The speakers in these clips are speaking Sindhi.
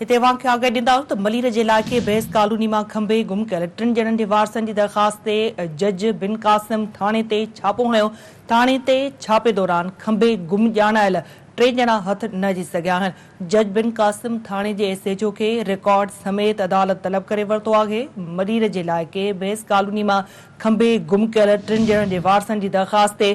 هتي اوهان کي آگاهي ڏيندا آهيون ته ملير جي علائقي ڀينس ڪالوني مان کنڀي گم ڪيل ٽن ڄڻن جي وارثن جي درخواست تي جج بن قاسم ٿاڻي تي ڇاپو هنيو، ٿاڻي تي ڇاپي دوران کنڀي گم ڄاڻايل ٽي ڄڻا هٿ نه اچي سگهيا آهن، جج بن قاسم ٿاڻي جي ايس ايڇ او کي رڪارڊ سميت عدالت طلب ڪري ورتو آهي، ملير جي علائقي ڀينس ڪالوني مان کنڀي گم ڪيل ٽن ڄڻن جي وارثن جي درخواست تي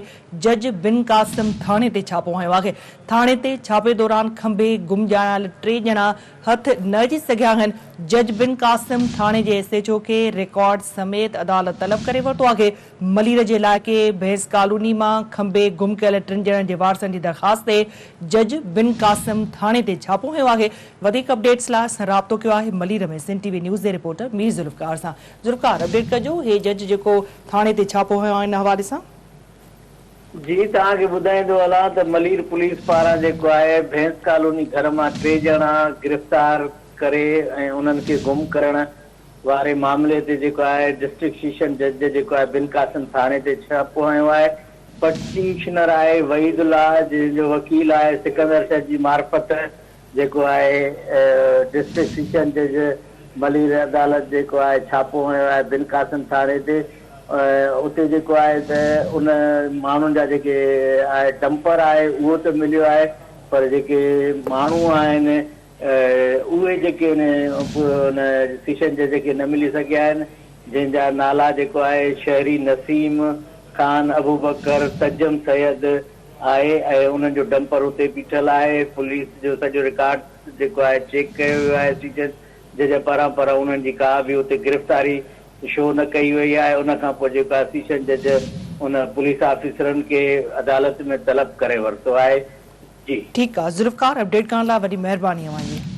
جج بن قاسم ٿاڻي تي ڇاپو هنيو آهي. ٿاڻي تي ڇاپي دوران کنڀي گم ڄاڻايل ٽي ڄڻا هٿ نه اچي سگهيا آهن. جج بن قاسم ٿاڻي جي ايس ايڇ او کي رڪارڊ سميت عدالت طلب ڪري ورتو آهي. ملير جي علائقي ڀينس ڪالوني مان کنڀي گم ڪيل ٽن ڄڻن جي وارثن جي درخواست تي جج بن قاسم ٿاڻي تي ڇاپو هنيو آهي. وڌيڪ اپڊيٽس لاء اسان رابطو ڪيو آهي ملير ۾ سنڌ ٽي وي نيوز جي رپورٽر مير ذوالفقار سان. ذوالفقار اپڊيٽ ڪجو هي جج جيڪو ٿاڻي تي ڇاپو هنيو آهي ان حوالي سان. جي توهان کي ٻڌائيندو هلان ته ملير پوليس پاران جيڪو آهي ڀينس ڪالوني گهر مان ٽي ڄڻا گرفتار ڪري ۽ انهن کي گم ڪرڻ واري معاملي تي جيڪو آهي ڊسٽرڪٽ سيشن جج جيڪو آهي بن قاسم ٿاڻي تي ڇاپو هنيو آهي پٽيشنر آهي وحيد الله جنهن جو وڪيل آهي سڪندر شر جي معرفت جيڪو آهي ڊسٽرڪٽ سيشن جج ملير عدالت جيڪو آهي ڇاپو هنيو آهي بن قاسم ٿاڻي تي اتي جيڪو آهي ته ان ماڻهن جا جيڪي آهي ڊمپر آهي اهو ته مليو آهي پر جيڪي ماڻهو آهن اهي جيڪي ان سيشن جج کي نه ملي سگهيا آهن جنهن جا نالا جيڪو آهي شهري نسيم خان ابوبڪر تجم سيد آهي ۽ انهن جو ڊمپر اتي بيٺل آهي، پوليس جو سڄو رڪارڊ جيڪو آهي چيڪ ڪيو ويو آهي سيشن جج پاران پر انهن جي ڪا به اتي گرفتاري شو نه ڪئي وئي آهي، ان کان پوء جيڪو آهي سيشن جج ان پوليس آفيسرن کي عدالت ۾ طلب ڪري ورتو آهي جي. ٺيڪ آ ذوالفقار اپڊيٽ ڪرڻ لاء وڏي مهرباني اوهان جي.